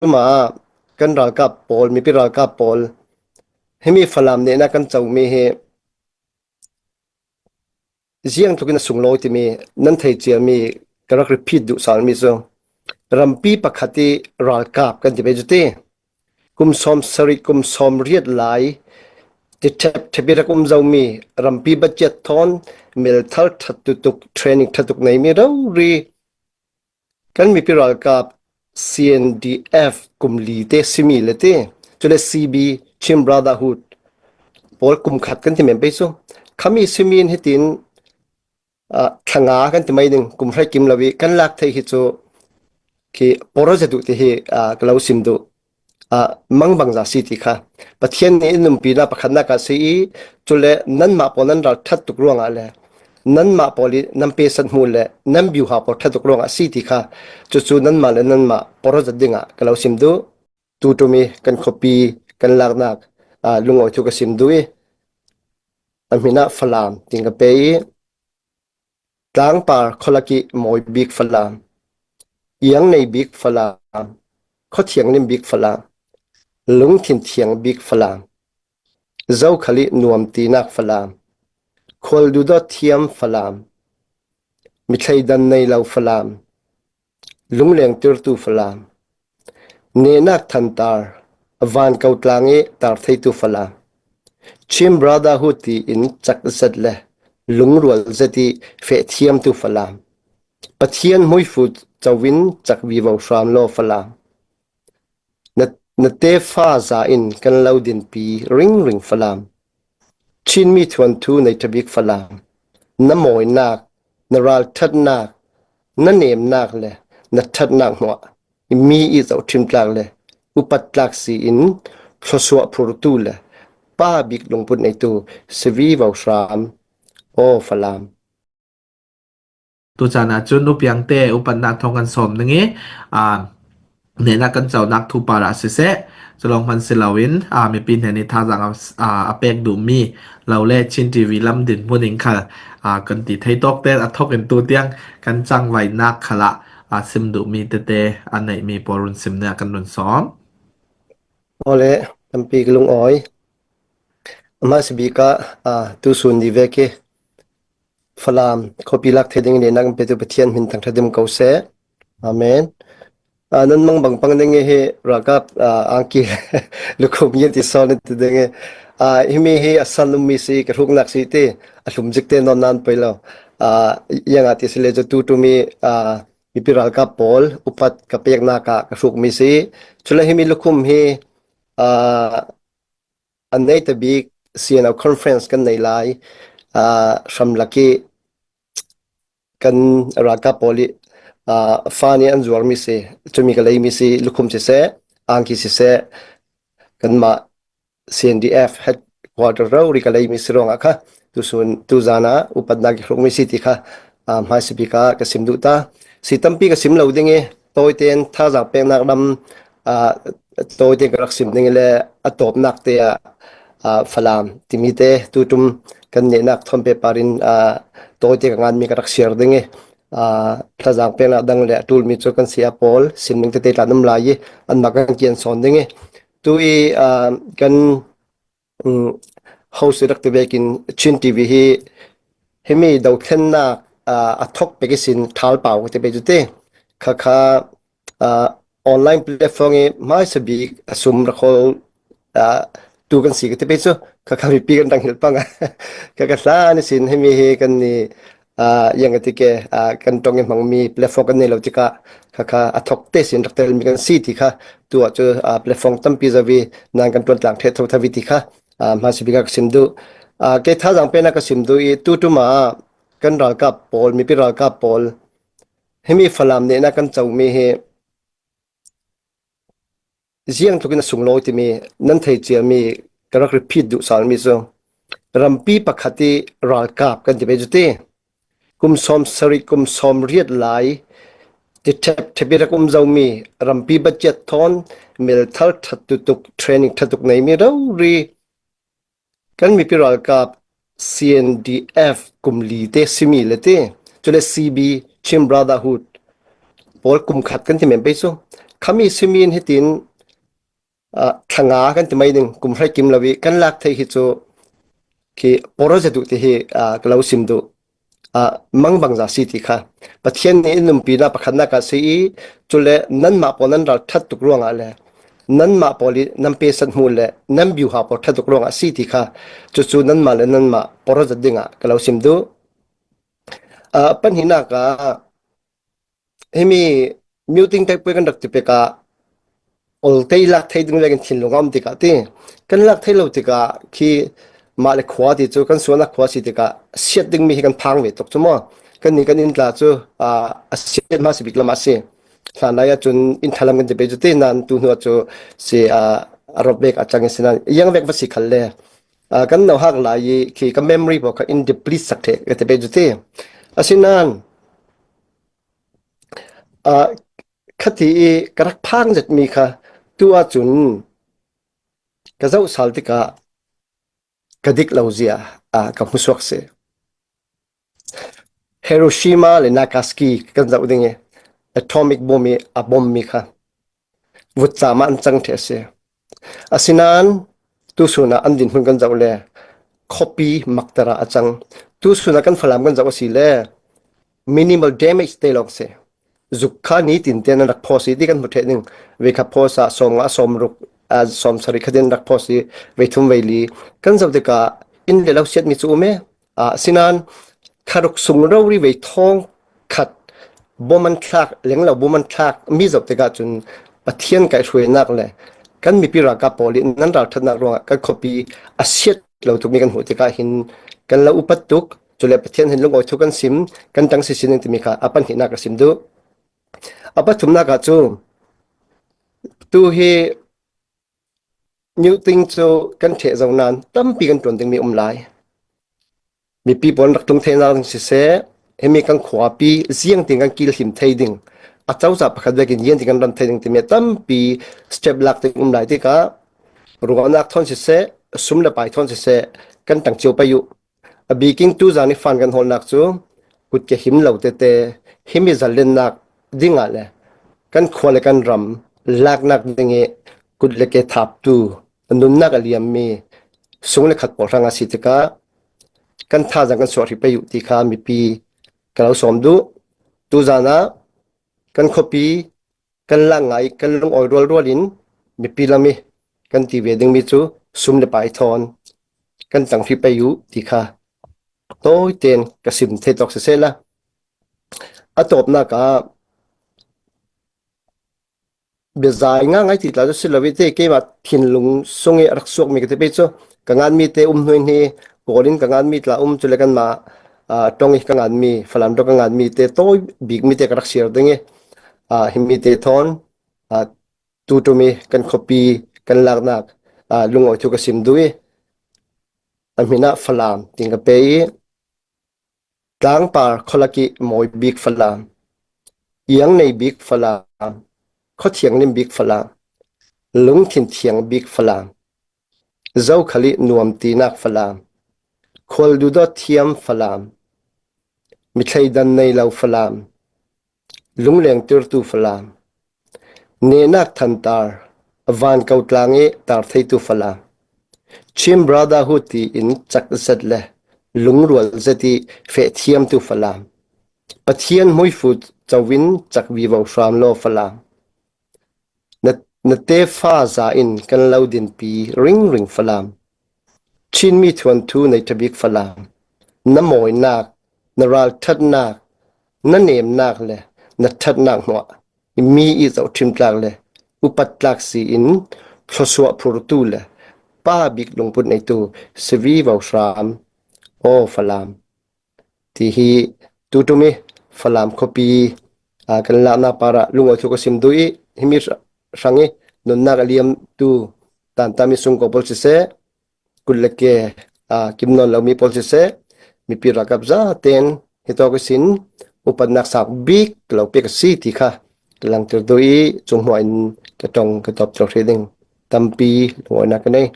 Mah kan ralkap pawl, mipi ralkap pawl himi Falam nih na kan comi hi ziang tluk in a sunglawi timi nan thei ciami ka rak repeat duh salmi cu rampi pakhat i ralkap kan ti ve cu ti. Kum 70 kum 80 lai ti ṭhep ṭhep i rak um zomi rampi budget thawn milthal ṭhat tuk training ṭha tuk neimi rori Kan mipi ralkap CNDF kum li te simi le ti cule CB Chin Brotherhood pawl kum khat kan ti men pe cu khami simi in hitin thlanga kan ti mai ding kum hrei kim lo i kan lak thei hi cu khi poroza duh ti hi ka lo sim duh mangbang za si ti kha Pathian nih in umpinak pakhatnak ah si i cule nanmah pawl nan ral ṭhat tuk ruangah le nanmah pawl i nan pe sat hmu le nan biuha pawl ṭhat tuk ruangah si ti kha cucu nanmah le nanmah porozat dingah ka lo sim duh. Tutum i kan khuapi kan laknak lungawi thu ka sim duh i a min ah Falam ting ka pe i Tlangpar khualak i mawi bik Falam, iang nei bik Falam, khua thianghlim bik Falam, lungthin thiang bik Falam, zokhal i nuam tinak Falam, khual duhdawt thiam Falam, mithleidan nei lo Falam, Lungleng tirtu Falam, Nehnak thantar, van ko tlang i tar theitu Falam, Chin Brotherhood tiin cak zet le lungrual zet i fehthiamtu Falam, Pathian muifu co in cak vivo hram law Falam. Na tefa za in kan lo dinpi ringring Falam. Chinmi thuanthu nei ṭha bik Falam. Na mawinak, na ralṭhatnak, na nemnak le na ṭhatnak hmuah mi i zohṭhim tlak le upat tlak si in thluasuah phurtu le pa bik lungput neitu si vivo hram. Aw Falam. Tuchan ahcun upiangte upatnak thawng kan sawm ding i nehnak kan conak thupar ah siseh, culawng hmanh si loin mipi hna nih thazaang a pek duhmi lo le Chin TV lam dinhmun in khal kan ti thei tawk tein a thawk in tu tiang kan cangvaihnak khal ah sim duhmi tete a neihmi pawl run sim nih kan run sawm. Awle, tampi ka lungawi. Amah si bik ah tusun ni ve khi Falam khuapi lak thei ding in nak petu Pathian min thangṭhat dim ko seh. Amen. Nan mang bang pang ding hi ralkap angki lukhum yin ti sol ti ding himi hi asan ummi si ka hruknak si ti a hlum zik te non nan poi lo. Yang ah ti sile cu tu tu mi mipi ralkap pawl upat ka peknak ah ka hrukmi si. Cule himi lukhum hi An nei te bik CNO conference kan nei lai. Hramlak i kan ralkap pawl i fa nih an zuarmi si, cumi ka leimi si, lukhum siseh, angki siseh, kanmah CNDF headquarter rori ka leimi si ruangah kha tusun tuzan ah upatnak i hrukmi si ti kha hmaisa bik ah ka sim duh ta. Si tampi ka sim lo ding i tawi tein thazaang peknak ram tawi tein ka rak sim ding le a tawpnak te ah Falam timi te tutum kan nehnak thon pepar in tawi te ka nganmi ka rak share ding i thazaang peknak dang le a ṭulmi cu kan si a pawl sim ding tete tla um lai i anmah kan kian sawn ding i tu i kan Host rak ti vekin Chin TV hi himi dothlennak a thok pek sin thal pau te pe te khakha online platform i hmaisa bik a sum rakhol tu kan si ka te pe cu khakha mipi kan dang hil pang ka ka hla ni sin himi hi kan ni yang ka tike kan tong i hmangmi platform kan nei lo tikah khakha a thok te sin rak tel mi kan si ti kha tu ah cu platform tampi zavi nan kan tuan tlang the tho thavi ti kha hmasa bik ka sim du ke thazang pe na ka sim du i tu tu ma kan ralkap pawl mipi ralkap pawl himi falam ne na kan cho mi hi Ziang tluk in a sunglawi timi nan thei ciami ka rak repeat duh salmi cu rampi pakhat i ralkap kan ti ve cu ti. Kum 70 kum 80 lai ti ṭhep i rak um zomi rampi budget thawn milthal ṭhat tuk training ṭha tuk neimi rori Kan mipi ralkap CNDF kum li te simi le ti cule CB Chin Brotherhood pawl kum khat kan ti men pe cu. Khami simin hitin thlanga kan ti mai ding kum hrei kim lo i kan lak thei hi cu khi poroza duh ti hi ka lo sim duh. Mang bang za si ti kha Pathian nih in numpi na pakhatnak ah si i cule nanmah pawl nan ral that tuk ruangah le nanmah pawl i nan pe sat hmu le nan biu ha pawl that tuk ruangah si ti kha cucu nanmah le nanmah poroza dingah ka lo sim duh. Panhihnak ah Himi muting type kan rak ti pek ah oltei lak thei ding le kan thinlung a um tikah ti kan lak thei lo tikah khi mah le khua ti cu kan sualnak khua si tikah siat dingmi hi kan phang ve tuk cu maw kan nih kan inn tla cu a siat hma si bik lam ah si hlan lai ahcun inn thalam kan ti pe cu te nan tu hnu cu si a rop bek a cang in sinan yang vek va si khal le kan no hak lai i khi ka memory bo kha in deplete sak the ka ti pe cu te asinan Khati i ka rak phang zetmi kha tu ahcun ka zoh sal tikah ka dik lo zia ka hmu suak si. Hiroshima le Nagasaki kan zoh ding i atomic bomb i a bommi kha vutcam ah an cang ṭhi a si. Asinain tusun ah an dinhmun kan zoh le khuapi makter ah a cang. Tusun ah kan Falam kan zoh a si le minimal damage te lawng si. Zuk kha nitin te an rak phaw si ti kan hmu ṭheh ning. Ve kha phaw sa sawm nga sawm ruk sawm sarih kha din rak phaw si ve thum ve li kan zoh tikah inn le lo siat mi cu um e Asinain tharuk sung rori vei thong khat bom an thlak lenglo bom an thlak mi zoh tikah cun Pathian kaihhruainak le kan mipi ralkap pawl nih nan ralṭhatnak ruangah kan khuapi a siat lo tukmi kan hmuh tikah hin kan lo upat tuk cule Pathian hin lungawi thu kan sim kan ṭang si sining timi kha a pahnihnak ka sim duh. A pathumnak ah cu tu hi Newting cu kan ṭheh zau nain tampi kan ṭuan dingmi um lai. Mipi pawl rak tlung thei ding siseh, himi kan khuapi ziang tin kan kil him thei ding, a cozah pakhat vekin ziang tin kan ram thei ding timi tampi step lak ding um lai tikah ruahnak thawn siseh, sum le pai thawn siseh, kan tang cio pai u. A biking tuzaan i fan kan hawlnak cu kutke him lo tete himi zalennak dingah le kan khua le kan ram laknak ding i kut le ke thaptu nunnak a liammi sung le khat pawl hrang a si tikah kan thazaang kan suah hri pei u ti kha mipi ka lo sawm duh. Tuzaan ah kan khuapi kan lak ngai kan lungawi rualrual in mipi lam i kan ti ve dingmi cu sum le pai thawn kan tang hri pei u ti kha tawi tein ka sim thei tawk siseh la a tawpnak ah biazai nga ngai ti tla cu si lo i te keimah thinlung sung i a rak suakmi ka ti pe cu ka nganmi te um hnui hni kawl in ka nganmi tla um cu le kanmah tong i ka nganmi Falam to ka nganmi te tawi bikmi te ka rak share ding i himi te thawn tutum i kan khuapi kan laknak lungawi thu ka sim duh i a min ah Falam ting ka pe i tlangpar khualak i mawi bik Falam iang nei bik Falam khuathianghlim bik Falam lungthin thiang bik Falam zokhal i nuam tinak Falam khual duhdawt thiam Falam mithleidan nei lo Falam Lungleng tirtu Falam, Nehnak thantar, van ko tlang i tar theitu Falam, Chin Brotherhood tiin cak zet le lungrual zet i fehthiamtu Falam, Pathian muifu co in cak vivo hram law Falam. Na tefa za in kan lo dinpi ringring Falam. Chinmi thuanthu nei ṭhabik Falam, na mawinak, na ralṭhatnak, na nemnak le na ṭhatnak hmuah mi i zohṭhim tlak le upat tlak si in thluasuah phurtu le pa bik lungput neitu si vivo hram, aw Falam. Ti hi tutum i Falam khuapi kan laknak par ah lungawi thu ka sim duh i himi hrang i nunnak a liamtu tantami sungko pawl siseh, kut le ke kim nawn lomi pawl siseh, mipi ralkap zaten hi tawk sin upatnak sang bik lo pek a si ti kha ka langhter duh i cung hmuah in ka tong ka top cio hri ding tampi lungawinak ka nei.